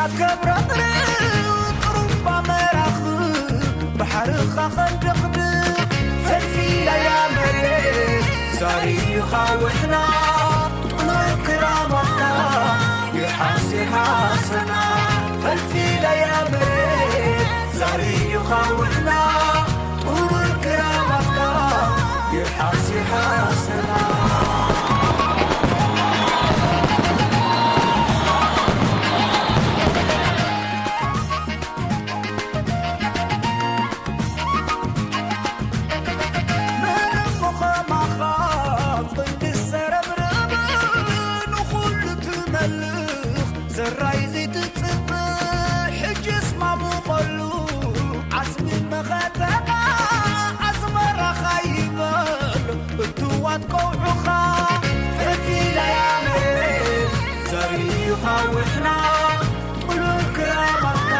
ኣትከብረቕርቕ ጥሩምባ መራኽብ ባሕርኻ ኸንደቕድቕ ፈልፊለያ መሬት ዛሪኻ ውሕና ጥኑር ክራማትካ ይርሓስ ይርሓሰና ፈልፊለያ መሬት ዛሪኻ ውሕና ጥኑር ክራማትካ ይርሓስ ይርሓሰና ዘራይ ዘይትጽብእ ሕጅስ ማሙቐሉ ዓስቢ መኸተና ኣስመራኻ ይበል እትዋት ቀውዑኻ ፈፊለያ መሬት ዘሪኻ ውሕና ጥሉል ክራማትካ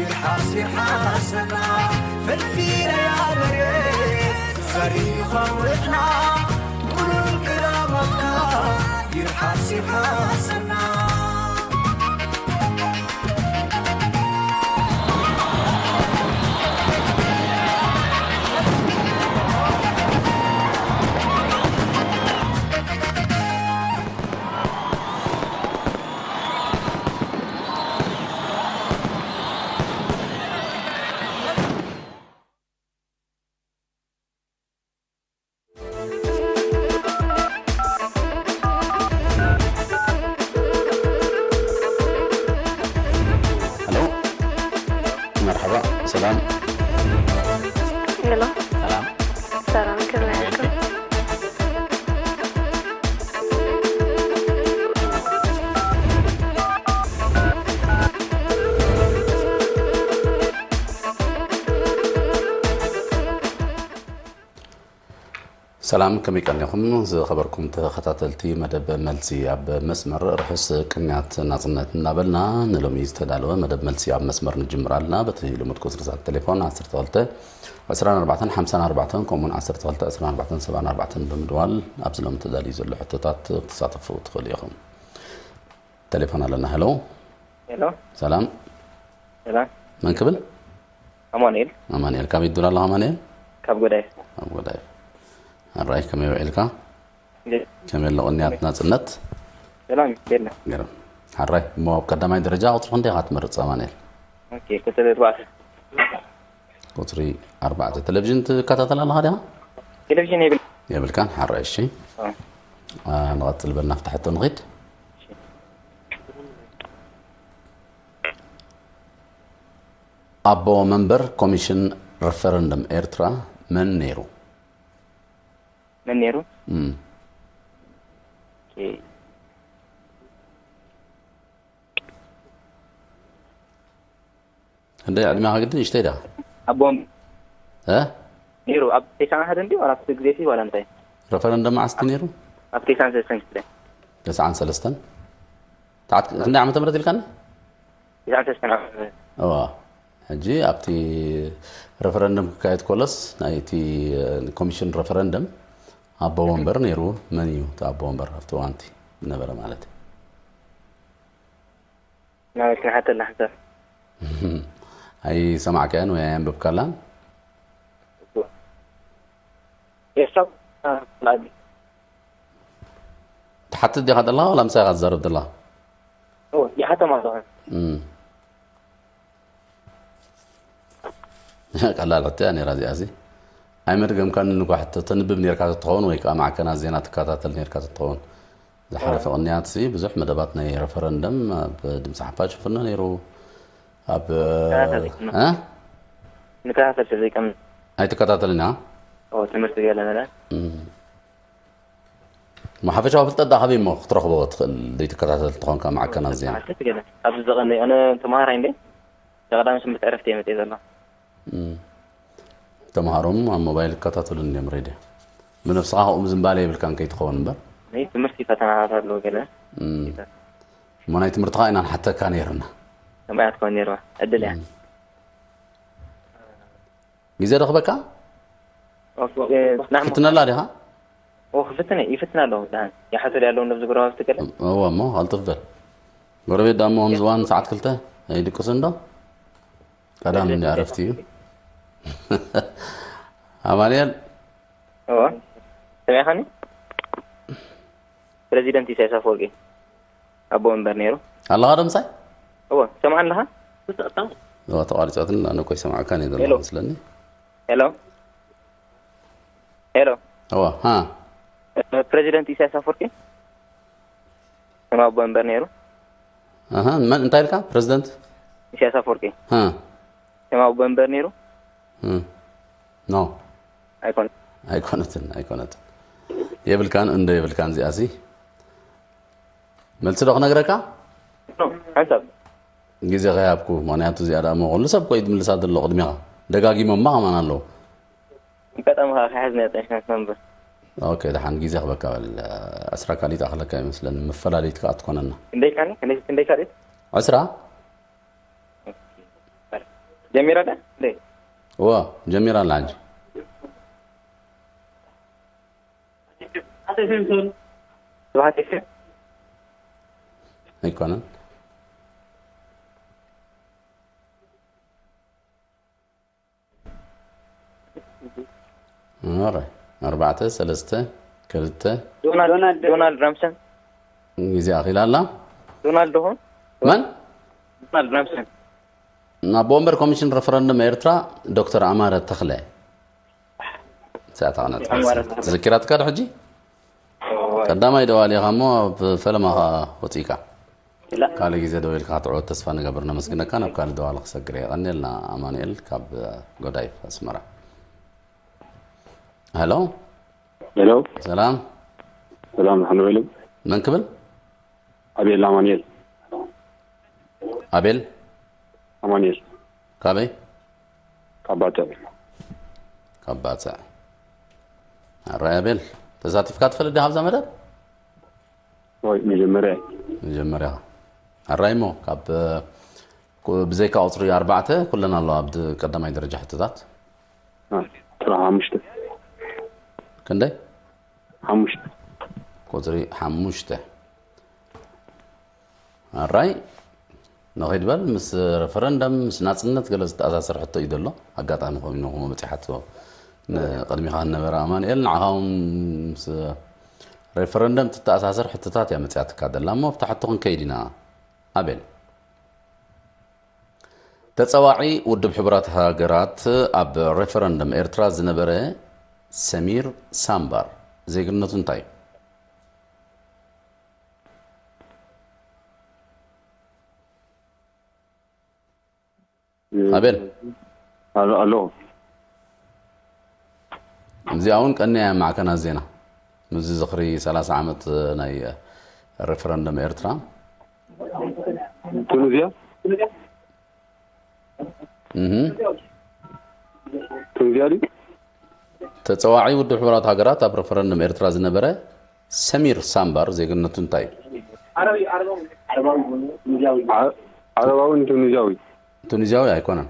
ይርሓስ ይርሓሰና ፈፊለያ መሬት ዘሪኻ ውሕና ጥሉል ክራማትካ ይርሓስ ይርሓሰና ሄሎ መርሓባ ሰላም ሄሎ ሰላም ሰላም ከመይ ኣለኩም? ሰላም ከመይ ቀኒኹም ዝኸበርኩም ተኸታተልቲ መደብ መልሲ ኣብ መስመር ርሑስ ቅንያት ናጽነት እናበልና ንሎሚ ዝተዳለወ መደብ መልሲ ኣብ መስመር ንጅምር ኣለና በቲ ልሙድ ቁጽሪ ሳት ቴሌፎን ዓሰርተ ክልተ ዕስራን ኣርባዕተን ሓምሳን ኣርባዕተን ከምኡውን ዓሰርተ ክልተ ዕስራን ኣርባዕተን ሰብዓን ኣርባዕተን ብምድዋል ኣብዚ ሎሚ ተዳልዩ ዘሎ ሕቶታት ክትሳተፉ ትኽእሉ ኢኹም ቴሌፎን ኣለና ሄሎ ሄሎ ሰላም ሰላም መን ክብል ኣማኑኤል ኣማኑኤል ካበይ ትድውል ኣለኻ ኣማኑኤል ካብ ጎዳይፍ ኣብ ጎዳይፍ ኣራይ ከመይ ውዒልካ ከመይ ኣሎ ቅንያት ናጽነት ሰላም የለ ገርም ሓራይ እሞ ኣብ ቀዳማይ ደረጃ ቁፅሪ ክንደይ ኢኻ ትመርፅ ኣማኑኤል ኦኬ ቁፅሪ ኣርባዕተ ቁፅሪ ኣርባዕተ ቴሌቪዥን ትከታተል ኣለኻ ዲኻ ቴሌቪዥን የብል የብልካን ሓራይ እሺ ኣዎ። ኣ፣ ንቐፅል በልና ፍትሐቶ ንኺድ ኣቦ መንበር ኮሚሽን ሬፈረንደም ኤርትራ መን ነይሩ መን ነይሩ እም። ኦኬ። ክንደይ ዕድሜኻ ግዲ ንእሽተይ ዳ ኣቦም እ ነይሩ ኣብ ቴሳን ሓደ እንዲ ዋላ ኣብቲ ግዜ ሲ ዋላ እንታይ ረፈረንደም መዓስቲ ነይሩ ኣብ ቴሳን ሰለስተን ክፍለ ተስዓን ሰለስተን ተዓት ክንደይ ዓመተ ምህረት ኢልካኒ ቴሳን ሰለስተን ዓመተ ምህረት እዋ ሕጂ ኣብቲ ረፈረንደም ክካየድ ኮለስ ናይቲ ኮሚሽን ረፈረንደም ኣቦ ወንበር ነይሩ መን እዩ እቲ ኣቦ ወንበር ኣብቲ እዋንቲ ዝነበረ ማለት እዩ ናበልክን ሓተላ ሓንሳብ ኣይሰማዕካያን ወይ ኣየንበብካላን ኤርትራ ትሓትት ዲኻ ዘለኻ ዋላ ምሳኻ ትዛረብ ዘለኻ ይሓቶም ኣለኹ እም። ቀላል ሕቶ እያ ነይራ እዚኣ ሲ ኣይመድገምካን ንኳ ሕቶ ተንብብ ነርካ ትኸውን ወይ ከዓ ማዕከናት ዜና ትከታተል ነርካ ትኸውን ዝሓለፈ ቅንያት ሲ ብዙሕ መደባት ናይ ረፈረንደም ኣብ ድምፂ ሓፋሽ ይፍኖ ነይሩ ኣብ ተኸታተልኩ። እ? ንከታተል ተዘይቀም ኣይትከታተልን ኢኻ ትምህርቲ ገለ መለ እም። እሞ ሓፈሻዊ ፍልጠት ዳ ካበይ እሞ ክትረኽቦ ትኽእል ዘይትከታተል ተኾንካ ማዕከናት ዜና ሓተት ገለ ኣብዚ ዝቐንደ ኣነ ተምሃራይ እንደ ቀዳሚ ስምንት ዕረፍቲ እየ መፅእ ዘሎ እም። ተምሃሮም ኣብ ሞባይል ይከታተሉ እንዲዮም ሬድዮ ብነብስኻ ከምኡ ዝምባለ የብልካን ከይትኸውን እምበር ናይ ትምህርቲ ፈተናታት ኣለዎ ገለ እም። እሞ ናይ ትምህርትኻ ኢና ንሓተካ ነይርና ከምኣያ ትኸውን ነይርዋ ዕድል እያ ግዜ ረኽበካ ኦኬ፣ ናዕሞ- ክትነላ ዲኻ ኦ ክፍትን እየ፣ ይፍትን ኣለኹ ደሓን ይሓተሉ ኣለዉ ነብዚ ጎረባብቲ ገለ እዎ እሞ ኣልጥፍ በል ጎረቤት ዳሞ ከምዝዋን ሰዓት ክልተ ኣይድቅስ እንዶ ቀዳም እንዲ ዕረፍቲ እዩ። ኣማንኤል እዎ፣ ሰሚዕኻኒ? ፕረዚደንት ኢሳያስ ኣፈወርቂ ኣቦ መንበር ነይሩ። ኣለኻ ዶ ምሳይ? እዎ፣ ሰምዓ ኣለኻ? እዋ ተቋሪፀትን ኣነ እኮ ይሰማዕካን እየ ዘለኹ ሄሎ። መስለኒ። ሄሎ፣ ሄሎ። እዋ ሃ ፕረዚደንት ኢሳያስ ኣፈወርቂ ከም ኣቦ መንበር ነይሩ። ኣሃ መን እንታይ ኢልካ? ፕረዚደንት ኢሳያስ ኣፈወርቂ ሃ ከም ኣቦ መንበር ነይሩ። እም። ኖ ኣይኮነ ኣይኮነትን ኣይኮነትን። የብልካን እንዶ የብልካን እዚኣሲ መልሲ ዶ ክነግረካ? ሓንሳብ ግዜ ከይሃብኩ ምክንያቱ እዚኣ ደኣ እሞ ኩሉ ሰብ ኮይ ዝምልሳ ዘሎ ቅድሚኻ ደጋጊሞማ ከማን ኣለዉ። ኣጋጣሚ ከዓ ከሓዝና ፀኒሕና ነንብር። ኦኬ ደሓን ግዜ ክበካ በል። ዕስራ ካልኢት ኣኽለካ ይመስለኒ መፈላለይት ከዓ ትኮነና። ክንደይ ካኒ ክንደይ ክንደይ ካልኢት ዕስራ ጀሚራ ዳ እንዴ እዋ ጀሚራ ኣላ ሕጂ። ስብሓት ኤፍሬም ኣይኮነን። ኦራይ ኣርባዕተ ሰለስተ ክልተ ዶናልድ ዶናልድ ራምሰን ግዜ ኣኺላ ኣላ። ዶናልድ ዶኾን መን ዶናልድ ራምሰን ናብ ወንበር ኮሚሽን ረፈረንደም ኤርትራ ዶክተር ኣማረ ተኽለ ሰዓት ኣቕነጥ ኣማረ ተኽለ። ተዘኪራትካ ዶ ሕጂ? ቀዳማይ ደዋል ኢኻ እሞ ኣብ ፈለማ ኸዓ ወፂእካ። ካልእ ግዜ ደው ኢልካ ክትዕወት ተስፋ ንገብር። ነመስግነካ። ናብ ካልእ ደዋል ክሰግር እየ። የቐንየልና ኣማኑኤል ካብ ጎዳይፍ ኣስመራ። ሄሎ ሄሎ ሰላም ሰላም ዝሓን ውዒሉ መን ክብል? ኣቤል ኣማኑኤል ኣቤል ኣማኑኤል ካበይ? ካብ ባጽዕ ካብ ባጽዕ። ኣራይ ኣቤል ተሳቲፍካ ትፈልጥ ዲኻ ኣብዛ መደብ? ወይ መጀመርያ መጀመርያ ኣራይ እሞ ካብ እ፣ ብዘይካ ቁፅሪ ኣርባዕተ ኩለን ኣለዋ ኣብ ቀዳማይ ደረጃ ሕቶታት። ጥራሕ ሓሙሽተ ክንደይ? ሓሙሽተ ቁፅሪ ሓሙሽተ። ኣራይ ንኸይድ በል። ምስ ረፈረንደም ምስ ናፅነት ገለ ዝተኣሳሰር ሕቶ እዩ ዘሎ። ኣጋጣሚ ኮይኑ ንኹም በፂሓቶ ንቅድሚኻ ዝነበረ ኣማንኤል ንዓኻ እውን ምስ ረፈረንደም ትተኣሳሰር ሕቶታት እያ መፅያትካ ዘላ እሞ ኣብታ ሕቶ ክንከይድ ኢና። ኣቤል ተፀዋዒ ውድብ ሕቡራት ሃገራት ኣብ ሬፈረንደም ኤርትራ ዝነበረ ሰሚር ሳምባር ዜግነቱ እንታይ እዩ? ኣቤል ኣሎ እዚኣ እውን ቀንያ እያ ማዕከናት ዜና ምስዚ ዝኽሪ ሰላሳ ዓመት ናይ ሬፈረንደም ኤርትራ ቱኒዝያ እህ ቱኒዝያ ድዩ ተፀዋዒ ውድብ ሕቡራት ሃገራት ኣብ ሬፈረንደም ኤርትራ ዝነበረ ሰሚር ሳምባር ዜግነቱ እንታይ እዩ? ዓረባዊ ቱኒዝያዊ ቱኒዝያዊ ኣይኮነን።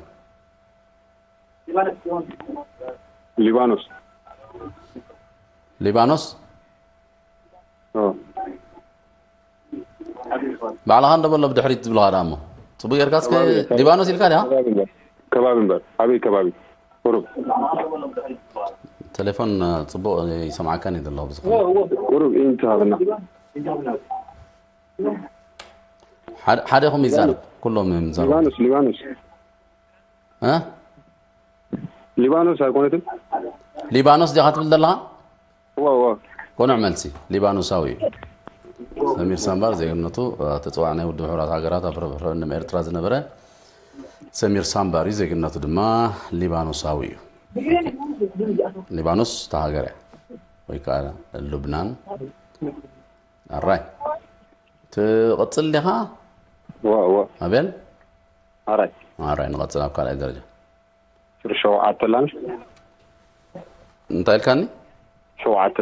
ሊባኖስ ሊባኖስ ባዕልኻ እንዶ በሎ ብድሕሪት ዝብልኻ ደኣ እሞ ጽቡቅ ጌርካ እስከ ሊባኖስ ኢልካ ዲኻ? ከባቢ እምበር ኣበይ ከባቢ ቁሩብ ቴሌፎን ጽቡቅ ይሰምዓካን እዩ ዘሎ ብዝኾነ ቁሩብ ኢንት ሃብና ሓደ ኢኹም ይዛረብ ኩሎም እዮም ይዛረቡ ሊባኖስ ሊባኖስ እ ሊባኖስ ኣይኮነትን ሊባኖስ ዲኻ ትብል ዘለኻ እዋ እዋ ቅኑዕ መልሲ ሊባኖሳዊ እዩ ሰሚር ሳምባር ዜግነቱ ተፅዋዕ ናይ ውድብ ሕቡራት ሃገራት ኣብ ረፈረንደም ኤርትራ ዝነበረ ሰሚር ሳምባር እዩ ዜግነቱ ድማ ሊባኖሳዊ እዩ ሊባኖስ እታ ሃገር እያ ወይ ከዓ ሉብናን ኣራይ ትቕፅል ዲኻ እዋ እዋ ኣቤል ኣራይ ኣራይ ንቐፅል ኣብ ካልኣይ ደረጃ ቁፅሪ ሸውዓተ ኣላን እንታይ ኢልካኒ ሸውዓተ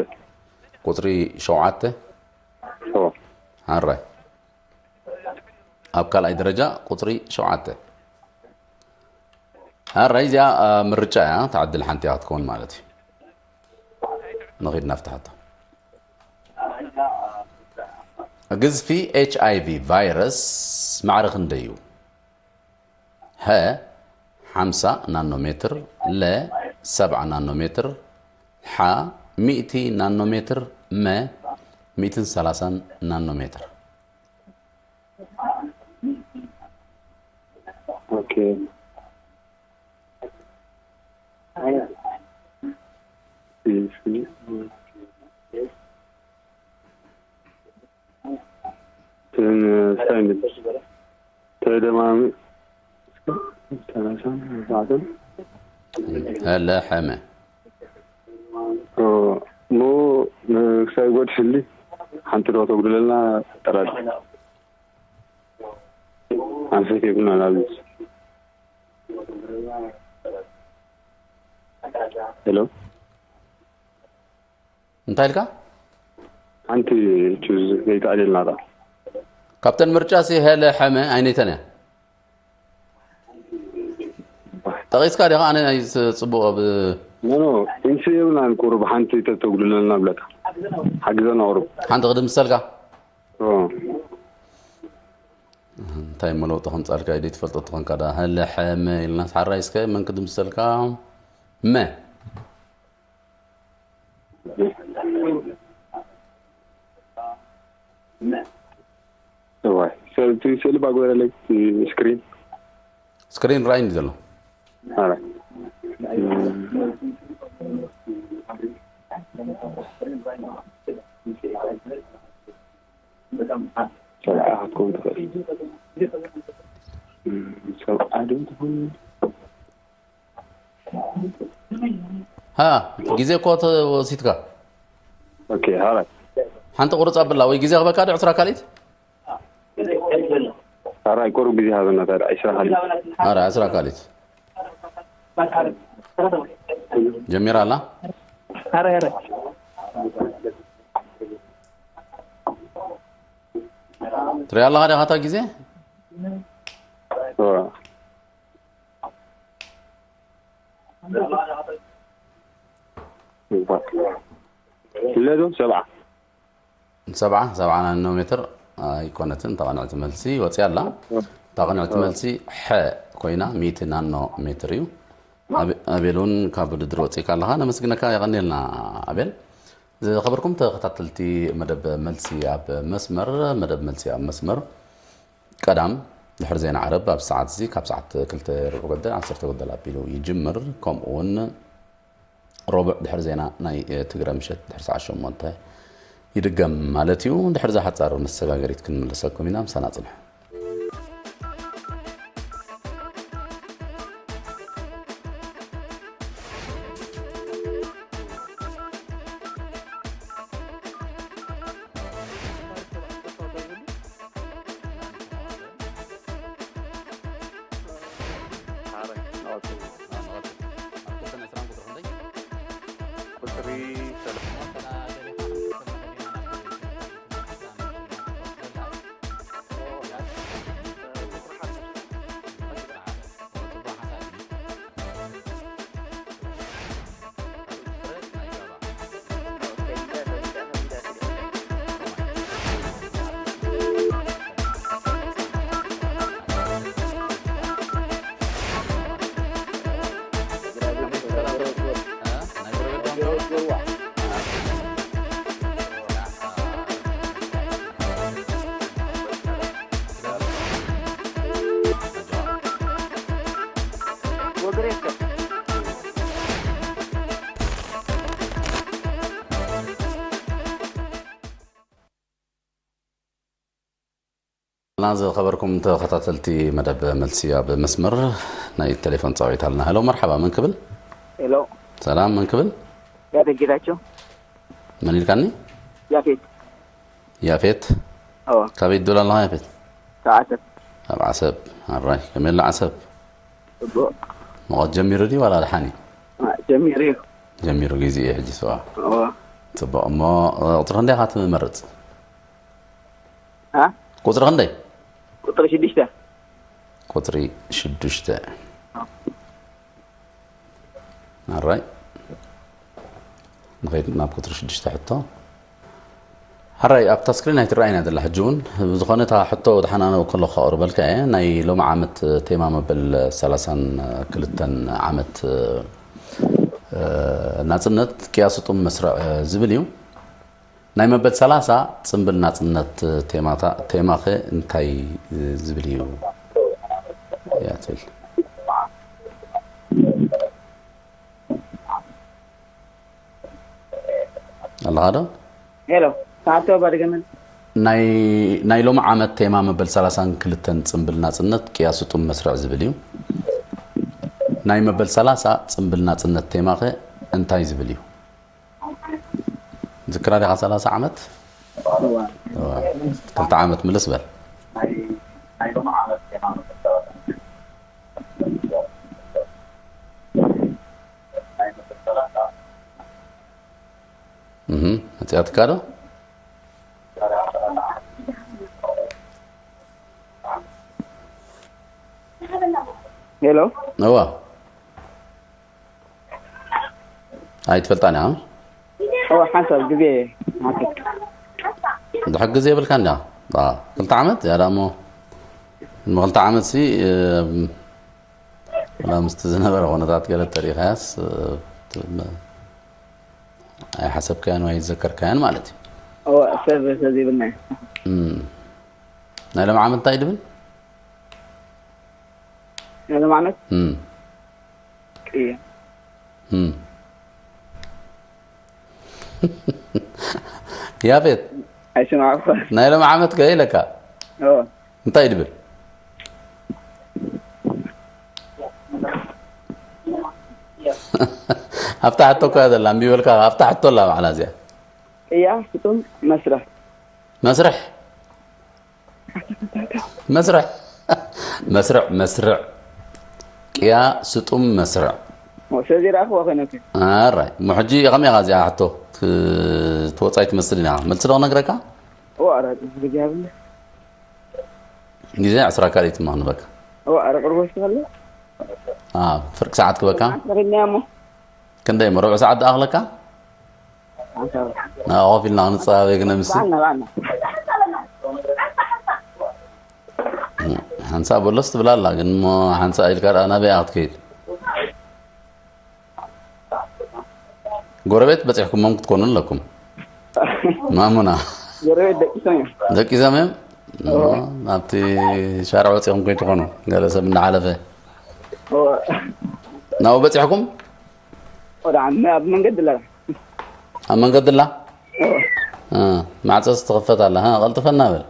ቁፅሪ ሸውዓተ እዋ ኣራይ ኣብ ካልኣይ ደረጃ ቁፅሪ ሸውዓተ ኣራይ እዚኣ እ፣ ምርጫ እያ ተዓድል ሓንቲ እያ ክትከውን ማለት እዩ ንኺድ ናፍትሓቶ ግዝፊ ኤች ኣይ ቪ ቫይረስ ማዕረ ክንደይ እዩ? ሀ ሓምሳ ናኖሜትር፣ ለ ሰብዓ ናኖሜትር፣ ሓ ሚእቲ ናኖሜትር፣ መ ሚእትን ሰላሳን ናኖሜትር። ኦኬ። እሺ። እተን ስታይ እንብል ተደማሚ ሰላሳን ኣርባዕተን ለሐመ ኦ፣ እሞ ክሳይ ጎድሕሊ ሓንቲ ዶ ተጉድለልና ጠራድ ኣንፈት የብልና ናብዚ ሄሎ እንታይ ኢልካ? ሓንቲ ቹዝ ዘይተኣልየልና ጣ ካብተን ምርጫ ሲ ሄለ ሐመ ኣይነይተን እያ። ጠቒስካ ዲኻ? ኣነ ናይ ጽቡቕ ኣብ ኖ ኖ ኢንሱ የብልናን ቁሩብ ሓንቲ ተተጉድለልና ብለካ ሓግዘና ቁሩብ ሓንቲ ቅድም ዝሰልካ ኦ እንታይ እሞ ለውጢ ከምጻልካ ኢደ ትፈልጦ ትኾንካ ዳ ሄለ ሐመ ኢልና ሓራይ እስከ መን ቅድም ዝሰልካ መ እዋይ ሰልቲ ስእሊ ባግበረለይ ስክሪን ስክሪን ራይ እንዲ ዘሎ ኣረ ሰብዓ ክትከውን ትኽእል ሰብዓ ዶ ትኾን ሃ ግዜ እኮ ተወሲድካ ኦኬ ሃራይ ሓንቲ ቁርፅ ኣብላ ወይ ግዜ ክበካ ዶ ዕስራ ካሊት ሃራይ ቁሩብ ግዜ ሃበና ታዲያ ዕስራ ካሊት ኣረ ዕስራ ካሊት ጀሚራ ኣላ ኣረ ኣረ ትሪኣ ኣለኻ ዲኻ እታ ግዜ ኦ እለ ዶ ሰብዓ ሰብዓ ሰብዓ ናኖ ሜትር ኣይኮነትን ተቐንዕቲ መልሲ ወፂኣ ኣላ ተቐንዕቲ መልሲ ሐ ኮይና ሚእቲ ናኖ ሜትር እዩ ኣቤል እውን ካብ ውድድር ወፂእካ ኣለኻ ነመስግነካ የቐኒልና ኣቤል ዝኸበርኩም ተኸታተልቲ መደብ መልሲ ኣብ መስመር መደብ መልሲ ኣብ መስመር ቀዳም ድሕሪ ዜና ዓረብ ኣብ ሰዓት እዚ ካብ ሰዓት ክልተ ርብዒ ጉዳይ ዓሰርተ ጉዳይ ኣቢሉ ይጅምር ከምኡ እውን ሮብዕ ድሕሪ ዜና ናይ ትግረ ምሸት ድሕሪ ሰዓት ሸሞንተ ይድገም ማለት እዩ ድሕሪ ዛ ሓፃር መሰጋገሪት ክንምልሰኩም ኢና ምሳና ፅንሑ ዝኸበርኩም ተኸታተልቲ መደብ መልሲ ኣብ መስመር ናይ ቴሌፎን ፃዊት ኣለና ሄሎ መርሓባ መን ክብል ሄሎ ሰላም መን ክብል ያፌት ጌታቸው መን ኢልካኒ ያፌት ያፌት ኣዎ ካበይ ትብል ኣለኻ ያፌት ተዓሰብ ኣብ ዓሰብ ኣራይ ከመይ ኣሎ ዓሰብ ጽቡቅ መቐት ጀሚሩ ድዩ ዋላ ድሓን እዩ ጀሚሩ እዩ ጀሚሩ ግዜ እዩ ሕጂ ሰዋ ኣዎ ፅቡቅ እሞ ቁፅሪ ክንደይ ኢኻ ትመርፅ ها ቁፅሪ ክንደይ ቁፅሪ ሽዱሽተ ቁፅሪ ሽዱሽተ ኣራይ ንኸይድ ናብ ቁፅሪ ሽዱሽተ ሕቶ ሕራይ ኣብታ ስክሪን ኣይትረኣይና ዘላ ሕጂ እውን። ብዝኾነ እታ ሕቶ ድሓን ኣነ ከለኹ ከቕርበልካ እየ። ናይ ሎሚ ዓመት ቴማ መበል ሰላሳን ክልተን ዓመት ናጽነት ቅያ ስጡም መስርዕ ዝብል እዩ። ናይ መበል ሰላሳ ጽምብል ናጽነት ቴማኸ እንታይ ዝብል እዩ? እያ ትብል ኣለኻ ዶ? ሄሎ፣ ተሓቶ ባድገመን። ናይ ሎሚ ዓመት ቴማ መበል ሰላሳን ክልተን ጽምብል ናጽነት ቅያ ስጡም መስርዕ ዝብል እዩ። ናይ መበል ሰላሳ ጽምብል ናጽነት ቴማኸ እንታይ ዝብል እዩ? ዝክራ ዲኻ ሰላሳ ዓመት? ክልተ ዓመት ምልስ በል። መፅያትካ ዶ? ሄሎ፣ እዋ ኣይትፈልጣን እያ። እዋ ሓንሳብ ግዜ ድሕር ግዜ የብልካ እንዳ ክልተ ዓመት ያዳ እሞ ክልተ ዓመት ሲ ላ ምስቲ ዝነበረ ኩነታት ገለ ተሪኻያስ ኣይሓሰብካያን ወይ ኣይዘከርካያን ማለት እዩ። እዋ ሰብ ሰብ ይብልና ናይ ሎም ዓመት እንታይ ድብል ናይ ሎም ዓመት እም ቅያ እም ያፌት ኣይስማዕኳ ናይ ሎም ዓመት ከ ኢለካ እዋ እንታይ ድብል ኣብታ ሕቶ እኮ እያ ዘላ እምቢ በልካ ኣብታ ሕቶ ኣላ ባዕላ እዚኣ ቅያ ስጡም መስርሕ መስርሕ መስርሕ መስርዕ መስርዕ ቅያ ስጡም መስርዕ ስለዚ ረኣኽዎ ኮይነቱ ኣራይ እሞ ሕጂ ከመይ ኢኻ እዚኣ ሕቶ ትወፃይ ትመስል ኢና መልሲ ዶ ክነግረካ እዋ ራቂ ግዜ ኣብኒ ግዜ ዕስራ ካልኢት ድማ ክንበካ እዋ ኣረ ቅርቦ ዝተኸለ ኣዎ፣ ፍርቂ ሰዓት ክበካ ረኺብናዮ እሞ ክንደይ እሞ ርብዒ ሰዓት ደኣ ክለካ ናብኡ ኮፍ ኢልና ክንፀባበ ግነ ምስ በዓልና በዓልና ሓንሳ በሎስ ትብላ ኣላ ግን እሞ ሓንሳ ኢልካ ደኣ ናበይ ክትከይድ ጎረቤት በፂሕኩሞም ክትኮኑ ኣለኩም ማሙና ጎረቤት ደቂሶም እዮም ደቂሶም እዮም ናብቲ ሻርዕ ወፂኹም ከይትኾኑ ገለ ሰብ እንዳሓለፈ ናብኡ በፂሕኩም ወደ ዓሚ ኣብ መንገዲ ኣለና ኣብ መንገዲ ኣላ ማዕፀስ ትኽፈት ኣላ ቀልጥፈና በል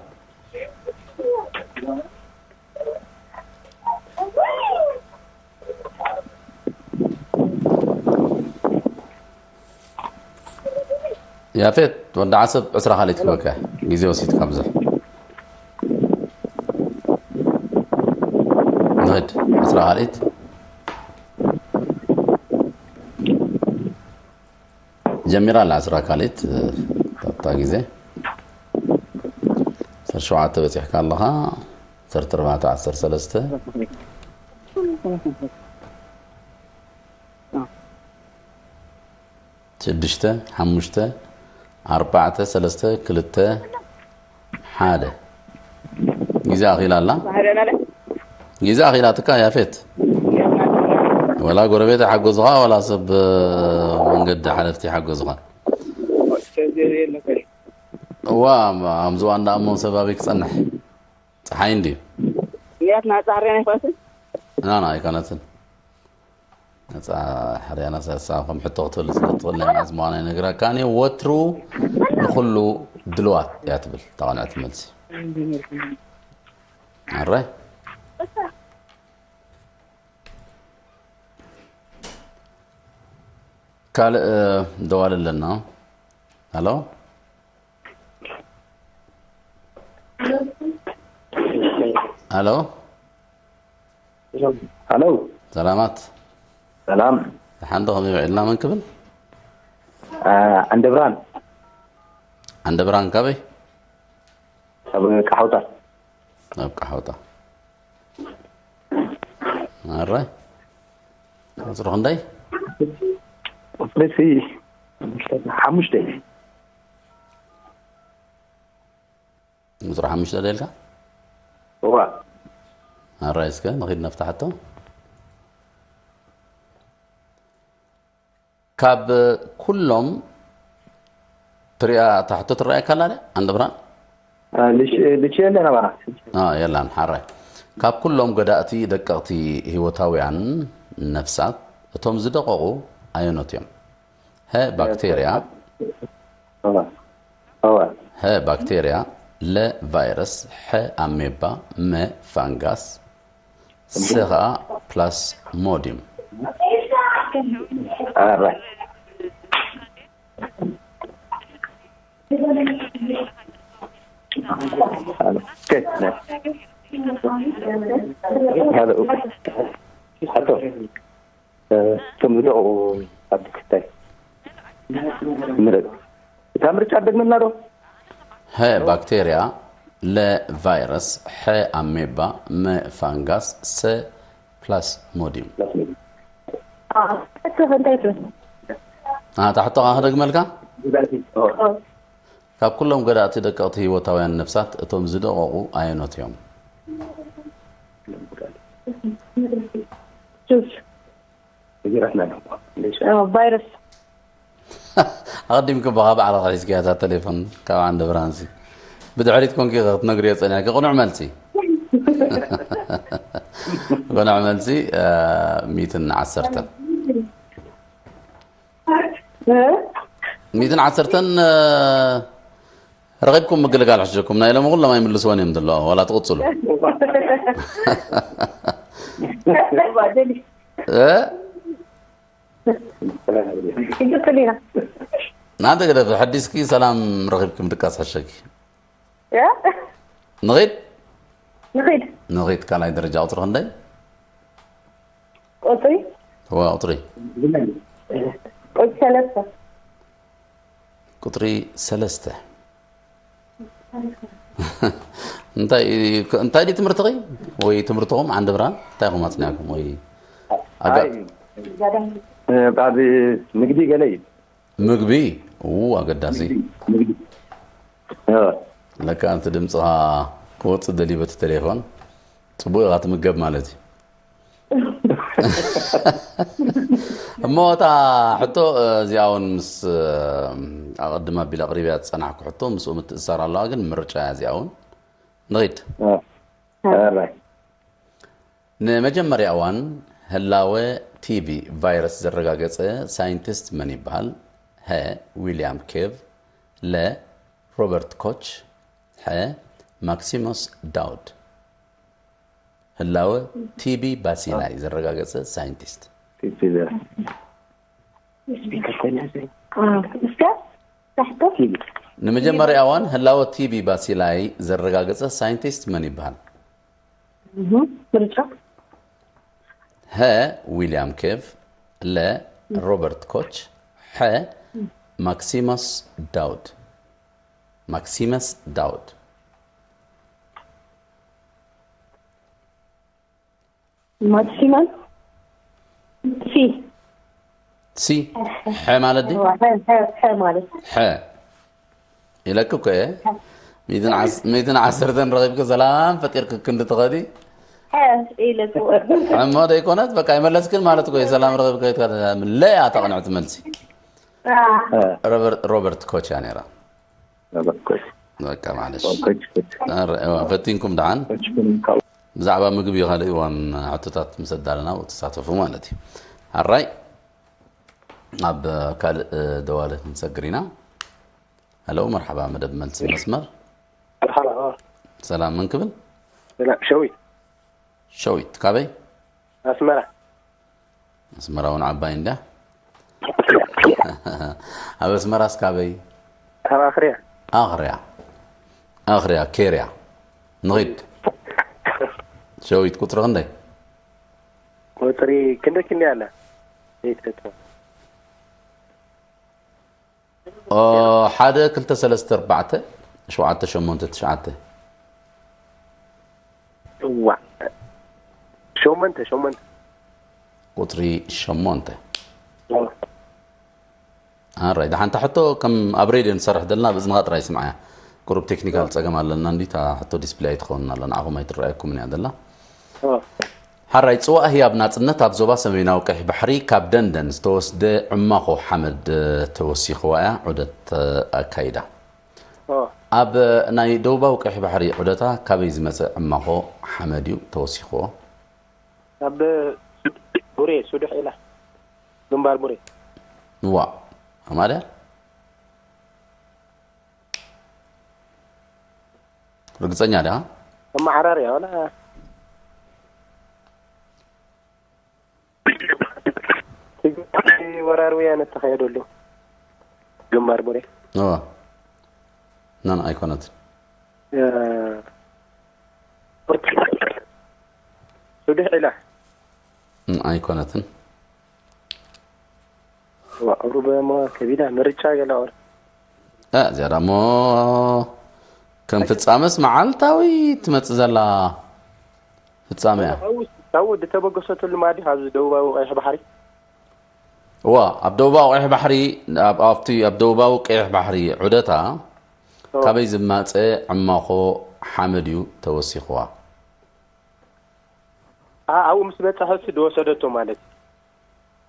ያፌት ወዲ ዓሰብ ዕስራ ካልኢት ክበካ ግዜ ወሲድካ ብዙሕ ንድ ዕስራ ካልኢት ጀሚራ ኣላ ዕስራ ካልኢት ኣብታ ግዜ ዓሰርተ ሸውዓተ በፂሕካ ኣለኻ ዓሰርተ ኣርባዕተ ዓሰርተ ሰለስተ ሽዱሽተ ሓሙሽተ ኣርባዕተ ሰለስተ ክልተ ሓደ ግዜ ኣኺላ ኣላ ግዜ ኣኺላትካ ያፌት ወላ ጎረቤት ይሓገዙኻ ወላ ሰብ መንገዲ ሓለፍቲ ይሓገዙኻ እዋ ኣምዝዋ እንዳኣሞ ሰብ ኣበይ ክፀንሕ ፀሓይ እንድዩ ያትና ፃሕርያ ናይ ኳስን ናና ኣይኮነትን ነፃ ሕርያና ሰሳ ከም ሕቶ ክትብል ስለ ትኽእል ናይ መዓዝ ምዃና ይነግረካን እየ ወትሩ ንኩሉ ድልዋት እያ ትብል ተቐንዕቲ መልሲ ኣረ ካልእ ደዋል ኣለና ሃሎ ሃሎ ሃሎ ሰላማት ሰላም ደሓን ዶ ከመይ ውዒልና መን ክብል ዓንደብራን ዓንደብራን ካበይ ኣብ ቃሓውታ ኣብ ቃሓውታ ኣረ ቁፅሪ ክንደይ ቁፅሪ ሲ ሓሙሽተ ቁፅሪ ሓሙሽተ ደልካ እዋ ኣራይ እስከ ንኺድ ነፍታ ሕቶ ካብ ኩሎም ትሪኣ እታ ሕቶ ትረኣየካ ኣላ ድያ? ኣንድ ብርሃን ልች የለ ነበራ የላን ሓራይ ካብ ኩሎም ጎዳእቲ ደቀቕቲ ህይወታውያን ነፍሳት እቶም ዝደቐቑ ኣየኖት እዮም? ሀ ባክቴርያ፣ እዋ ሀ ባክቴርያ፣ ለ ቫይረስ፣ ሐ ኣሜባ፣ መ ፋንጋስ፣ ሰ ከዓ ፕላስሞዲም። ኣራይ እቶም ዝደቑ ኣብ ክስታይ ምረጥ። እታ ምርጫ ደግመልና ዶ? ሀ ባክቴርያ፣ ለ ቫይረስ፣ ሐ ኣሜባ፣ መ ፋንጋስ፣ ሰ ፕላስሞዲም። ሕቶ እንታይ ትብል? ታሕቶኻ ክደግመልካ? ካብ ኩሎም ጎዳእቲ ደቀቕቲ ህይወታውያን ነፍሳት እቶም ዝደቐቑ ኣየኖት እዮም? ሱስ ነጊራትና ቫይረስ ኣቐዲምኪ ብኻ ባዕልኻ ሒዝኪያ እታ ቴሌፎን ካብ ዓንደ ብርሃንሲ ብድሕሪት ኮንኪ ክትነግርዮ ጸኒሕኪ ቅኑዕ መልሲ ቅኑዕ መልሲ ሚትን ዓሰርተን ሚትን ዓሰርተን ረኺብኩም ምግልጋል ሕሸኩም ናይ ሎም ኩሎም ኣይምልስዎን እዮም ዘለዋ ዋላ ትቕፅሉ ይቅጥል ኢና ናንተ ገደፍ ሐዲስኪ ሰላም ረኺብኪ ምድቃስ ሕሸኪ ንኺድ ንኺድ ንኺድ ካልኣይ ደረጃ ቁፅሪ ክንደይ ቁፅሪ እዋ ቁፅሪ ቁፅሪ ሰለስተ ቁፅሪ ሰለስተ እንታይ እንታይ ድዩ ትምህርትኺ ወይ ትምህርትኹም ዓንዲ ብርሃን እንታይ ኢኹም ኣፅኒዕኩም ወይ ኣጋ- ኣብ ንግዲ ገለ እዩ ምግቢ ው ኣገዳሲ ንግዲ ለካ እቲ ድምፅኻ ክወፅእ ደልዩ በቲ ቴሌፎን ፅቡቅ ኢኻ ትምገብ ማለት እዩ እሞ እታ ሕቶ እዚኣ እውን ምስ ኣቐድም ኣቢል ኣቕሪብያ ዝፀናሕኩ ሕቶ ምስኡ ምትእሳር ኣለዋ ግን ምርጫ እያ እዚኣ እውን ንኺድ ኣራይ ንመጀመርያ እዋን ህላወ ቲቢ ቫይረስ ዘረጋገጸ ሳይንቲስት መን ይበሃል? ሀ ዊልያም ኬቭ፣ ለ ሮበርት ኮች፣ ሐ ማክሲሞስ ዳውድ። ህላወ ቲቢ ባሲላይ ዘረጋገጸ ሳይንቲስት። እስከ ታሕቶ ንመጀመርያ እዋን ህላወ ቲቢ ባሲላይ ዘረጋገጸ ሳይንቲስት መን ይበሃል? ምርጫ ሀ ዊልያም ኬቭ፣ ለ ሮበርት ኮች፣ ሐ ማክሲመስ ዳውድ። ማክሲመስ ዳውድ። ማክሲመስ ሲ ሲ ሐ ማለት ድዩ? ሐ ማለት ሐ ኢለክ እኮ እየ። ሚእትን ዓሰርተን ረኺብክ ሰላም ፈጢርክ ክንዲ ትኸዲ ኢለክ ሕሞ ደይኮነት በቃ ይመለስክን ማለት እኮ ሰላም ረኺብክ ለያ ተቕንዕቲ መልሲ ሮበርት ኮች እያ ነይራ በቃ ማለሽ ፈቲንኩም ደዓን ብዛዕባ ምግቢ ካልእ እዋን ሕቶታት ምስ ኣዳለና ትሳተፉ ማለት እዩ ኣራይ ኣብ ካልእ ደዋለ ክንሰግር ኢና ሄሎ መርሓባ መደብ መልሲ መስመር መርሓባ ሰላም መን ክብል ሸዊት ሸዊት ካበይ ኣስመራ ኣስመራ እውን ዓባይ እንዳ ኣብ ኣስመራስ ካበይ ካብ ኣኽርያ ኣኽርያ ኣኽርያ ኬርያ ንኺድ ሸዊት ቁፅሪ ክንደይ ቁፅሪ ክንደይ ክንደይ ኣላ ዘይትፈልጥዋ ሓደ ክልተ ሰለስተ ኣርባዕተ ሸውዓተ ሸሞንተ ትሽዓተ እዋ ሸሞንተ ሸሞንተ ቁፅሪ ሸሞንተ ኣራይ ደሓንታ ሕቶ ከም ኣብ ሬድዮ ንሰርሕ ዘለና ብእዝንኻ ጥራይ ስምዓያ ቁሩብ ቴክኒካል ጸገም ኣለና እንዲ፣ እታ ሕቶ ዲስፕለይ ኣይትኸውን ኣላ፣ ንዓኹም ኣይትረኣየኩምን እያ ዘላ። ሓራይ፣ ጽዋእ ህያብ ናጽነት ኣብ ዞባ ሰሜናዊ ቀይሕ ባሕሪ ካብ ደንደን ዝተወስደ ዕማኾ ሓመድ ተወሲኽዋ እያ ዑደት ኣካይዳ። ኣብ ናይ ደቡባዊ ቀይሕ ባሕሪ ዑደታ ካበይ ዝመጸ ዕማኾ ሓመድ እዩ ተወሲኽዎ? ኣብ ቡሬ ሱዱሕ ኢላ ግንባር ቡሬ። ዋ ኣማልያ፣ ርግጸኛ ዲኻ? ኣመዓራርያ ዋላ ትግራይ ወራር ወያነ እተኻየደሉ ግንባር ቡሬ። እዋ፣ ናን ኣይኮነትን። ሱዱሕ ኢላ። ን ኣይኮነትን። ዋ፣ ሩበ እሞ ከቢዳ ምርጫ ገለ ኦር። እ፣ እዚኣ ደሞ ከም ፍጻመስ መዓልታዊ ትመጽእ ዘላ ፍጻመ እያ። ካብኡ ካብኡ ዝተበገሰትሉ ማዲ ኣብዚ ደቡባዊ ቀይሕ ባሕሪ። እዋ፣ ኣብ ደቡባዊ ቀይሕ ባሕሪ፣ ኣብ፣ ኣብቲ ኣብ ደቡባዊ ቀይሕ ባሕሪ ዑደታ ኦ። ካበይ ዝመጸ ዕማኾ ሓመድ እዩ ተወሲኽዋ? ኣ-፣ ኣብኡ ምስ በጻሐት ዝወሰደቶ ማለት እዩ።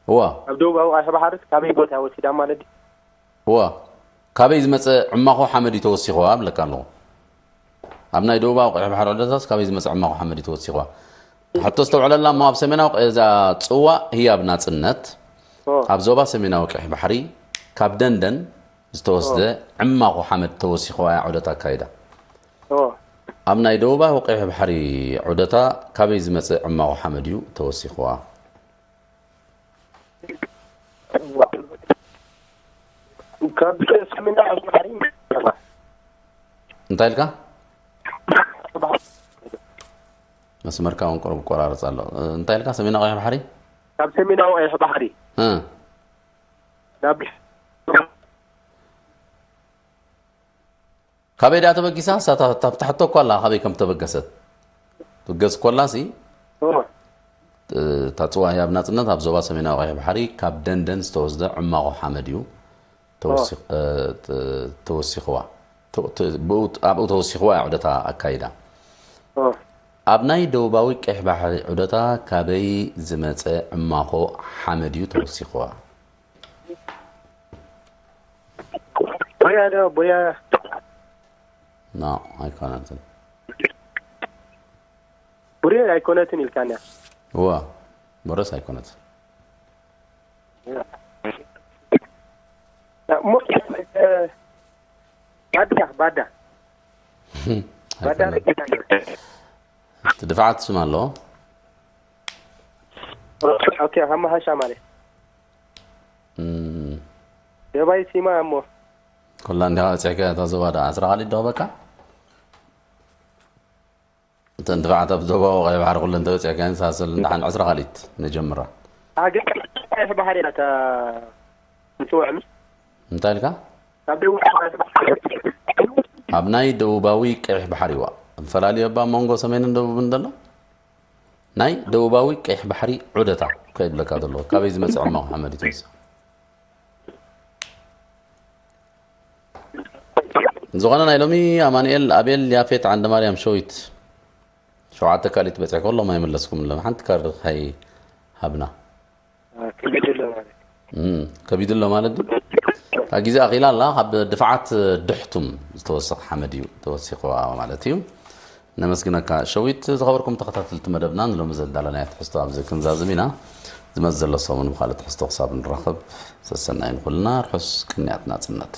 እዋ፣ ኣብ ደቡባዊ ቀይሕ ባሕሪ ካበይ ቦታ ወሲዳ ማለት እዩ። እዋ፣ ካበይ ዝመጸ ዕማኾ ሓመድ እዩ ተወሲኽዋ እብለካ ኣለኹ። ኣብ ናይ ደቡባዊ ቀይሕ ባሕሪ ዑደታስ ካበይ ዝመጸ ዕማኾ ሓመድ እዩ ተወሲኽዋ? ሕቶ ዝተውዕለላ እሞ ኣብ ሰሜናዊ ቀ-፣ እዛ ጽዋእ ህያብ ናጽነት ኦ። ኣብ ዞባ ሰሜናዊ ቀይሕ ባሕሪ ካብ ደንደን ዝተወስደ ዕማኾ ሓመድ ተወሲኽዋ እያ ዑደታ ኣካይዳ። ኦ። ኣብ ናይ ደቡባዊ ቀይሕ ባሕሪ ዑደታ ካበይ ዝመጸ ዕማኾ ሓመድ እዩ ተወሲኽዋ? ካብ ሰሜናዊ ቀይሕ ባሕሪ እንታይ ኢልካ? መስመርካ እውን ቁሩብ ይቆራረጽ ኣሎ። እንታይ ኢልካ? ሰሜናዊ ቀይሕ ባሕሪ? ካብ ሰሜናዊ ቀይሕ ባሕሪ እ። ናብ ካበይ ደኣ ተበጊሳ? እሳ እታ፣ እታ፣ እታ ሕቶ እኮ ኣላ፣ ካበይ ከም ተበገሰት። ትበገስ ኮላ ሲ፣ ኦ። እታ ጽዋእ ህያብ ናጽነት ኣብ ዞባ ሰሜናዊ ቀይሕ ባሕሪ ካብ ደንደን ዝተወስደ ዕማቖ ሓመድ እዩ ተወሲ-፣ እ፣ ተ-፣ ተወሲኽዋ። ተ-፣ ተ-፣ ብኡ፣ ኣብኡ ተወሲኽዋ እያ ዑደታ ኣካይዳ። ኦ። ኣብ ናይ ደቡባዊ ቀይሕ ባሕሪ ዑደታ ካበይ ዝመጸ ዕማኾ ሓመድ እዩ ተወሲኽዋ? ቦያ ዶ፣ ቦያ። ኖ፣ ኣይኮነትን። ቡሬ ኣይኮነትን ኢልካና። እዋ፣ ቦረስ ኣይኮነትን። እሞ፣ እ፣ ባዳ፣ ባዳ። ባዳ ኣይኮነትን። እቲ ድፍዓት ሽም ኣለዎ። ኦኬ፣ ሃማሃሻ ማለት። እም፣ ደባይ ሲማ እሞ። ኮላ እንዲኻ በጺሕካ እታ ዞባ ደኣ ዕስራ ካሊት ዶ በቃ? እተን ድፍዓት ኣብ ዞባ ቀይ ባሕሪ ኩለን ተበጺሕካ ንሳሰል እንዳሓን ዕስራ ካሊት ነጀምራ። ኣገ ቀይሕ ባሕሪ እያ እታ እንትውዕል። እንታይ ኢልካ? ካብ ደቡብ ኣብ ናይ ደቡባዊ ቀይሕ ባሕሪ ዋ። ፈላልዮ እባ መንጎ ሰሜንን ደቡብን ዘሎ? ናይ ደቡባዊ ቀይሕ ባሕሪ ዑደታ ከይብለካ ዘሎ። ካበይ ዝመጽእ ዕማቕ ሓመድ እዩ ተወሲኹ? ዝኾነ ናይ ሎሚ ኣማኑኤል፣ ኣቤል፣ ያፌት፣ ዓንደማርያም፣ ሸዊት ሸውዓተ ካሊት በጺሕ ከሎም ኣይመለስኩምሎም። ሓንቲ ካርድ ከይ ሃብና። ከቢድ ኣሎ ማለት። እም፣ ከቢድ ኣሎ ማለት ድዩ? እታ ግዜ ኣኺላ ኣላ፣ ካብ ድፍዓት ድሕቱም ዝተወሰኸ ሓመድ እዩ ተወሲኽዋ ማለት እዩ። ነመስግነካ ሸዊት። ዝኸበርኩም ተኸታተልቲ መደብና፣ ንሎሚ ዘዳለናዮ ትሕዝቶ ኣብዚ ክንዛዝም ኢና። ዝመጽእ ዘሎ ሰሙን ብኻልእ ትሕዝቶ ክሳብ ንራኸብ፣ ሰሰናዩ ንኹልና፣ ርሑስ ቅንያት ናጽነት።